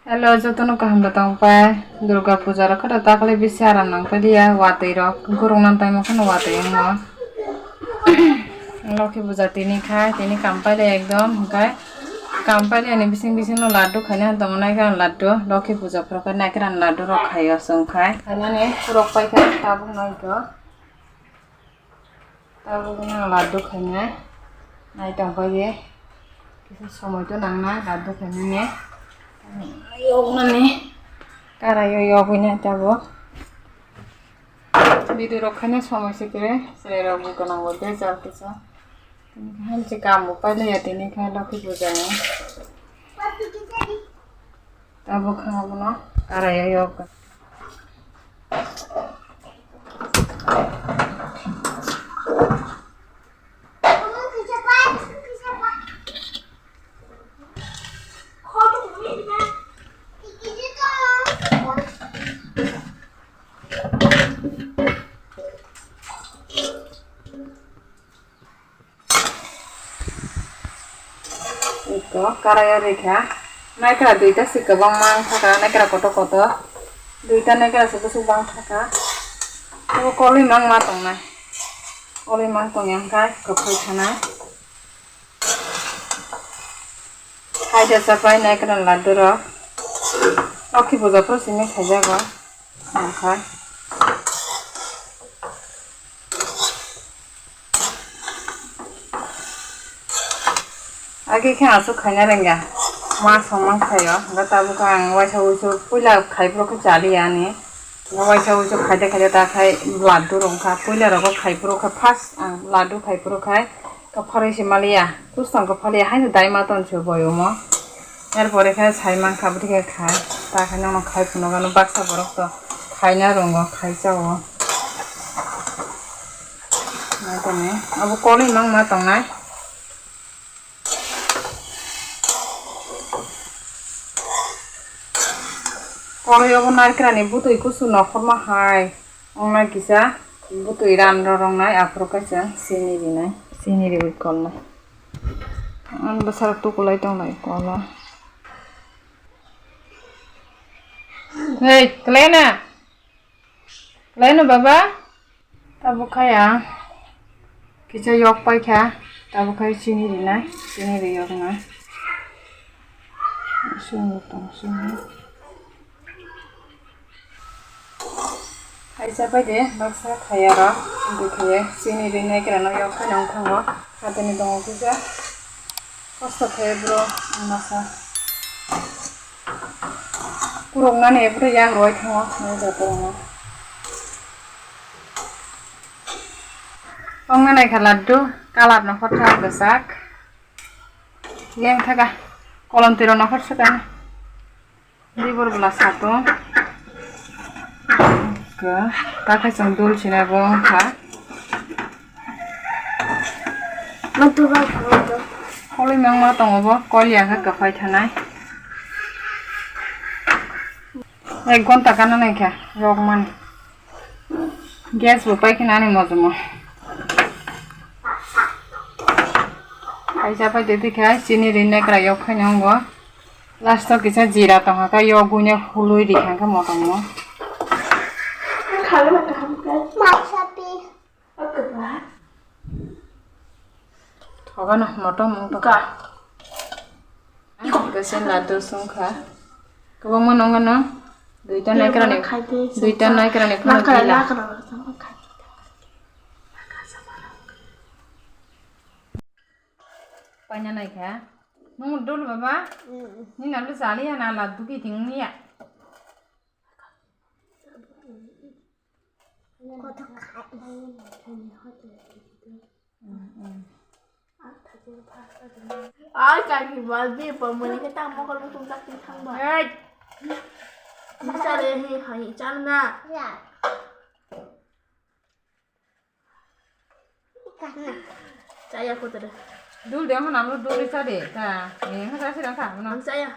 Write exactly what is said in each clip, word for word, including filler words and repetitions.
Hello, jotono kaham da tong pai. Durga puja rok khe dakhli bisi aram nang pai liya, watwi rok gurung nang taimo kheno watwi wngmo. Lokhi puja tini khai, tini kam pai liya ekdom, hwnkhe kam pai liya ni bising bising no laddu khaina tong nai khe ang laddu, lokhi puja phuru khe nai khe ang laddu rok khai o chwng khai. Khainani rok pai khe tabuk nai khe. Tabuk no laddu khainai, nai tong pai di. Kisa somoi to nangnai laddu khainani. Yoknani. Karaio yogwi nai tabuk. Video rok khaina somoi se kre, chwrai rok bo gwnang bo bejal kisa. Tini khe hamsi kam bo pai laiya tini khe lokhi puja ni. Tabuk khe abono karaio yok. Iko karaio rikha. Naikra duita se kwbangma wngkha, naikra kotor kotor. Duita naikra se bwswk bang thaka. Abo kolwi mangma tongnai. Kolwi mang tongya wngkha kwphai thanai. Haida chapai naikra laddu rok. Lokhi puja phuru simi khaijago. Wngkha. Age khe aswk khaina rwngya, ma songma khaio, hwnkhe tabuk ang waisa wuisu puila khaiphuru khe chaliya ani, hwnkhe waisa wuisu khaide khaide ta khai laddu rwngkha, puila rogo khaiphuru khe first ang laddu khaiphuru khai kwpharwi se maliya, kuchwng kwphaliya haino dai ma tonse boyomo, er pore khe sai mankha bwtwi khe khai, ta khai nono khai phunukgo baksa borok to khaina rwngo khai chao. Naitani abo kolwi mangma tongnai. Kolwi obo narikrani bwtwi kusu nokhorma hai wngnai kisa bwtwi ran rw rongnai aphuru kaisa sini rinai sini riwi kolnai. Ang bwsarok tukulai tonglai kolo. Hei, kwlai na? Kwlai no baba? Tabuk khai ang kisa yok pai kha, tabuk khai chini rinai, chini ri yok na. Sini tong sini. Kaisa pai de, baksa khaya ro, hintu khaya chini rinai kra no yok khai nang thango, hatini tongo kisa. Kosto khe bro, masa. Kuruknani bro yak roi thango, nai joto rwno. Ongna nai kha laddu, colour no hor thang kwchak. Leng thaga, kolom twi rok no hor saka. Dibor bwla satung. Ka, ta khai chwng dul sina bo wngkha. Kolwi mangma tongo bo, kol ya khe kwphai thanai. Ek ghonta kana nai kha, rok mani. Gas bo pai khe nani mojomo. Kaisa pai de tikha chini rinai kra yok khaina wngo. Last o kisa jira tongkha khe yok guine hului rikha khe motom no. Thoga no motom wng tongkha. Kaisa laddu songkha. Kwbangma nongo no. Duita naikrani, duita naikrani phano gila. Paina naikha. Nung dol baba? Ni nalu sali ya na laddu ki ting ni ya. Ai, kaki balbi pamani ke tang mokol mutung tak ting thang ba. Hey. Bisa deh, hi, hai, chang na. Chaya ko tere. Dul de hon amlo dul cha de ta. Ni ha sa sira kha no. Ang chaya.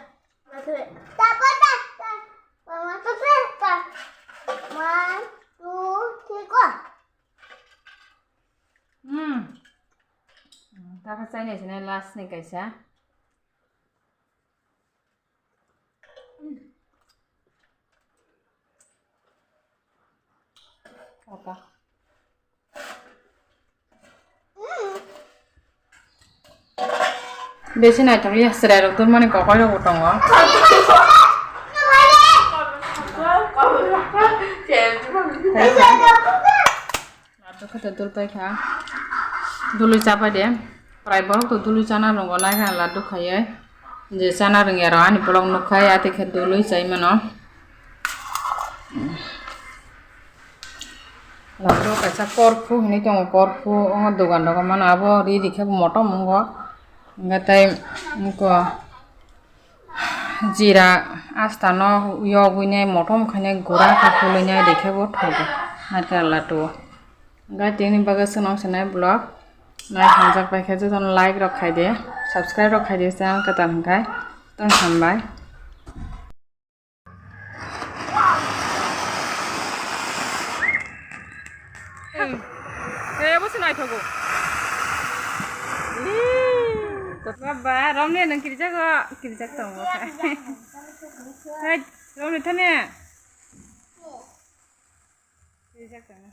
Matre. One, two, three, go. Hmm. Ta kha chai nai sinai last ni kaisa. Oka. Besi naithok ya, chwrairok dormani kokoirokbo tongo. Laddu khe to dul paikha. Dului chapai de. Prai borok to dului chana rwngo naikha laddu khaiwi. Je chana rwngya rok ani vlog nukha, ya tei khe dului chai mano. Laddu kaisa korphu hinwi tongo, korphu omo dogan rogo mano, abo ri rikhe bo motom wngo. Hwnkhe tei wngkha. Jira asta no yogwi nai motom khainai gura khe khulwi nai rikhe bo thogo naikha laddu o. Hwnkhe tini bagwi swnam sinai vlog nai hamjak paikha jotono like rok khaidi, subscribe rok khaidi channel kwtal hwnkhe tong hambai. Hey, bo se naithogo. Ih, baba, romni nang kirjago, kirjak tongo. Hey, romni thane. Kirjak tongo.